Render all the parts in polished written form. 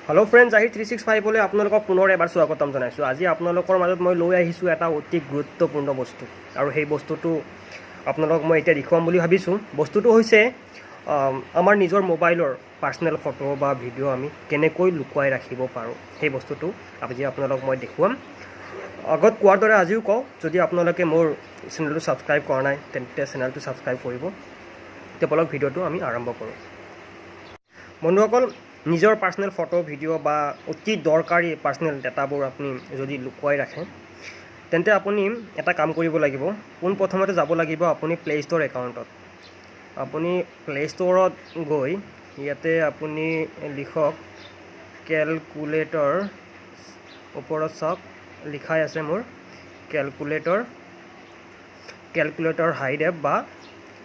Hello' friends, আহি 365লৈ আপোনালোকক পুনৰ এবাৰ স্বাগতম জনাইছোঁ। আজি আপোনালোকৰ মাজত মই লৈ আহিছোঁ এটা অতি গুৰুত্বপূৰ্ণ বস্তু আৰু সেই বস্তুটো আপোনালোকক মই এতিয়া দেখুৱাম বুলি ভাবিছোঁ। বস্তুটো হৈছে আমাৰ নিজৰ মোবাইলৰ পাৰ্চনেল ফটো বা ভিডিঅ' আমি কেনেকৈ লুকুৱাই ৰাখিব পাৰোঁ, সেই বস্তুটো আজি আপোনালোকক মই দেখুৱাম। আগত কোৱাৰ দৰে আজিও কওঁ, যদি আপোনালোকে মোৰ চেনেলটো ছাবস্ক্ৰাইব কৰা নাই, তেন্তে চেনেলটো ছাবস্ক্ৰাইব কৰিব। এতিয়া বলক, ভিডিঅ'টো আমি আৰম্ভ কৰোঁ। বন্ধুসকল, নিজৰ পাৰ্চনেল ফটো, ভিডিঅ' বা অতি দৰকাৰী পাৰ্চনেল ডাটাবোৰ আপুনি যদি লুকুৱাই ৰাখে, তেন্তে আপুনি এটা কাম কৰিব লাগিব। পোনপ্ৰথমতে যাব লাগিব আপুনি প্লে' ষ্ট'ৰ একাউণ্টত। আপুনি প্লে' ষ্ট'ৰত গৈ ইয়াতে আপুনি লিখক কেলকুলেটৰ। ওপৰত চাওক, লিখাই আছে মোৰ কেলকুলেটৰ, কেলকুলেটৰ হাইড এপ বা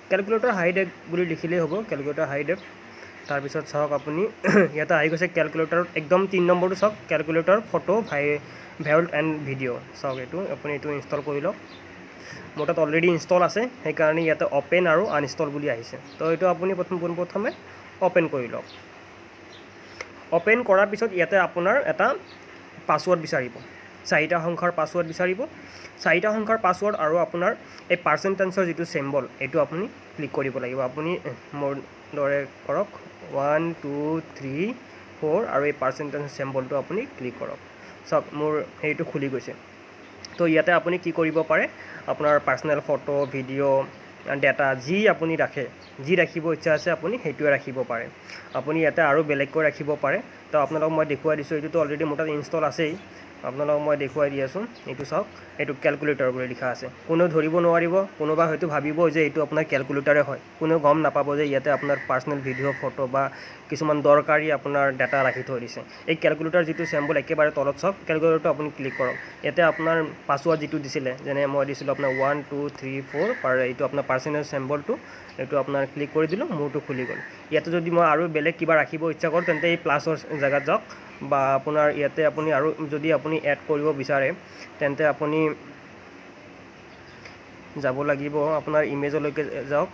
কেলকুলেটৰ হাইড এপ বুলি লিখিলেই হ'ব। কেলকুলেটৰ হাইড এপ, তাৰপিছত চাওক আপুনি ইয়াতে আহি গৈছে কেলকুলেটৰ। একদম 3 নম্বৰটো চাওক, calculator photo volt and video'. চাওক এইটো, আপুনি এইটো ইনষ্টল কৰি লওক। মোৰ তাত অলৰেডি ইনষ্টল আছে, সেইকাৰণে ইয়াতে অ'পেন আৰু আনইনষ্টল বুলি আহিছে। তো এইটো আপুনি পোনপ্ৰথমে অ'পেন কৰি লওক। অ'পেন কৰাৰ পিছত ইয়াতে আপোনাৰ এটা পাছৱৰ্ড বিচাৰিব, চাৰিটা সংখ্যাৰ পাছৱৰ্ড বিচাৰিব। চাৰিটা সংখ্যাৰ পাছৱৰ্ড আৰু আপোনাৰ এই পাৰ্চেণ্টেজৰ যিটো চিম্বল, এইটো আপুনি ক্লিক কৰিব লাগিব। আপুনি মোৰ দৰে কৰক, 1 2 3 4 আৰু এই পাৰ্চেণ্টেজ চিম্বলটো আপুনি ক্লিক কৰক। চাওক, মোৰ সেইটো খুলি গৈছে। তো ইয়াতে আপুনি কি কৰিব পাৰে, আপোনাৰ পাৰ্চনেল ফটো, ভিডিঅ', ডেটা যি আপুনি ৰাখে, যি ৰাখিব ইচ্ছা আছে, আপুনি সেইটোৱে ৰাখিব পাৰে। আপুনি ইয়াতে আৰু বেলেগকৈ ৰাখিব পাৰে। তো আপোনালোকক মই দেখুৱাই দিছোঁ, এইটোতো অলৰেডি মোৰ তাত ইনষ্টল আছেই। আপোনালোকক মই দেখুৱাই দি আছোঁ। এইটো চাওক, এইটো কেলকুলেটৰ বুলি লিখা আছে। কোনেও ধৰিব নোৱাৰিব। কোনোবা হয়তো ভাবিব যে এইটো আপোনাৰ কেলকুলেটৰে হয়। কোনেও গম নাপাব যে ইয়াতে আপোনাৰ পাৰ্চনেল ভিডিঅ', ফটো বা কিছুমান দৰকাৰী আপোনাৰ ডাটা ৰাখি থৈ দিছে। এই কেলকুলেটৰ যিটো চিম্বল, একেবাৰে তলত চাওক, কেলকুলেটৰটো আপুনি ক্লিক কৰক। ইয়াতে আপোনাৰ পাছৱৰ্ড যিটো দিছিলে, যেনে মই দিছিলোঁ আপোনাৰ 1 2 3 4, এইটো আপোনাৰ পাৰ্চনেল চিম্বলটো, এইটো আপোনাৰ ক্লিক কৰি দিলোঁ, মোৰটো খুলি গ'ল। ইয়াতে যদি মই আৰু বেলেগ কিবা ৰাখিব ইচ্ছা কৰোঁ, তেন্তে এই প্লাছৰ জেগাত যাওক বা আপোনাৰ ইয়াতে আপুনি আৰু যদি আপুনি এড কৰিব বিচাৰে, তেন্তে আপুনি যাব লাগিব আপোনাৰ ইমেজলৈকে যাওক।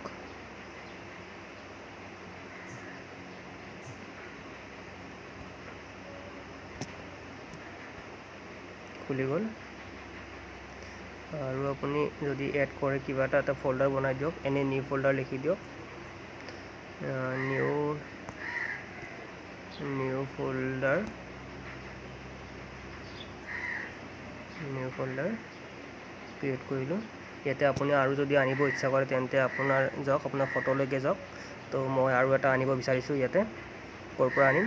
খুলি গ'ল। আৰু আপুনি যদি এড কৰে কিবা এটা, এটা ফ'ল্ডাৰ বনাই দিয়ক। এনেই নিউ ফ'ল্ডাৰ লিখি দিয়ক, new folder create কৰিলোঁ। ইয়াতে আপুনি আৰু যদি আনিব ইচ্ছা কৰে, তেন্তে আপোনাৰ যাওক, আপোনাৰ ফটোলৈকে যাওক। তো মই আৰু এটা আনিব বিচাৰিছোঁ। ইয়াতে ক'ৰ পৰা আনিম?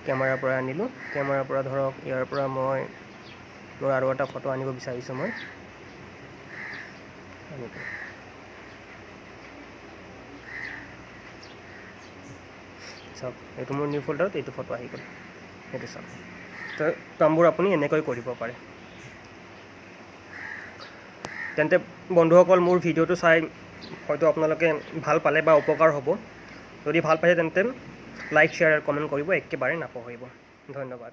কেমেৰাৰ পৰা আনিলোঁ। কেমেৰাৰ পৰা ধৰক ইয়াৰ পৰা মই মোৰ আৰু এটা ফটো আনিব বিচাৰিছোঁ, মই আনিলোঁ। চাওক, এইটো মোৰ নিউ ফ'ল্ডাৰত এইটো ফটো আহি গ'ল। সেইটো চাওক। তো কামবোৰ আপুনি এনেকৈ কৰিব পাৰে। তেন্তে বন্ধুসকল, মোৰ ভিডিঅ'টো চাই হয়তো আপোনালোকে ভাল পালে বা উপকাৰ হ'ব। যদি ভাল পাইছে, তেন্তে লাইক, শ্বেয়াৰ আৰু কমেণ্ট কৰিব একেবাৰে নাপাহৰিব। ধন্যবাদ।